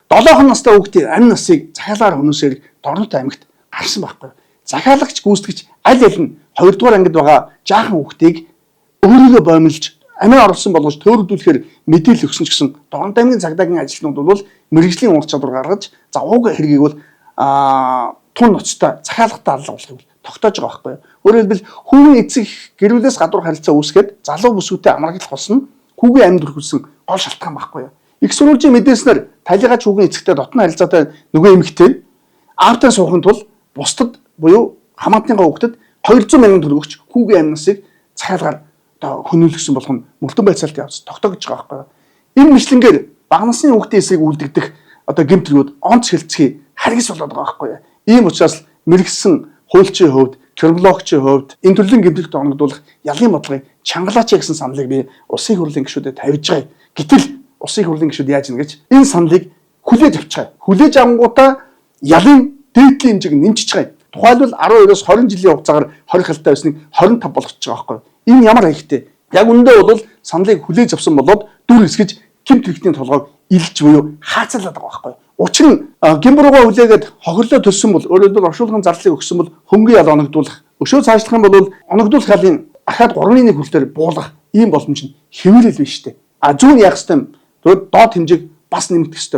7 настай хүүхдийн амь насыг захиалгаар хөнөөсөөр Дорнод аймагт гарсан байхгүй. Захиалагч гүйцэтгэгч аль аль нь 2 дугаар ангид байгаа жаахан хүүхдийг өөрийгөө боомлж амиа оруулсан болгож төөрөгдүүлэхээр мэдээлэл өгсөн ч гэсэн Дорнод аймгийн цагдаагийн ажилтнууд бол мэргэжлийн ур чадвар гаргаж, за уг хэргийг бол тун ноцтой захиалгатай алга болохыг тогтоож байгаа байхгүй. Өөрөөр хэлбэл, хүүгийн эцэг гэр бүлээс гадуур харилцаа үүсгээд залуу бүсгүйтэй амраглах болсон хүүгийн амьд хүрхүүлсэн гол шалтгаан байхгүй. Их сурвалжийн мэдээснээр талигач хүүгийн эцэгтэй дотны харилцаатай нөгөө эмэгтэй аавтай суухын тулд бусдад буюу хамаатныхаа хүүхдэд 200 мянган төгрөг өгч хүүгийн амь насыг захиалгаар одоо хөнөөлгсөн болох нь мөрдөн байцаалт явц тогтоогдож байгаа байхгүй. Энэ мэтлэнгээр бага насны хүүхдийн эсрэг үлдэгдэх одоо гэмт хэргүүд онц хэлцгий харгас болоод байгаа байхгүй. Ийм учраас мэргэсэн хуульчийн хувьд, криминологчийн хувьд энэ төрлийн гэмт хэрэгт оногдуулах ялын бодлогыг чангалаач гэсэн саналыг би улсын хурлын гишүүдэд тавьж байгаа. Гэтэл улсын хурлын гишүүд яаж ийн гэж энэ саналыг хүлээж авч байгаа. Хүлээж авангуудаа ялын дээдлийн хэмжээг нэмчихэж байгаа. Тухайлбал, 12-оос 20 жилийн хугацаагаар 20 хялтай байсныг 25 болгочихж байгаа байхгүй. Энэ ямар аяхтэй. Яг үнэндээ бол саналыг хүлээж авсан болоод дүр эсгэж гэмт хэрэгтний толгойг илж буюу хаацалаад байгаа байхгүй. Учир нь гэм буруугаа хүлээгээд хохирлоо төлсөн бол, өөрөөр хэлбэл, оршуулгын зарлалыг өгсөн бол хөнгөн ял оногдуулах. Өшөө цаашлах юм бол оногдуулах ялын ахаад 3-1 хүртээр буулгах ийм боломж нь хэвээрэл биш үү? А зүүн яах ёстой юм? Тэгвэл доод хэмжээг бас нэмэгдэх ёстой.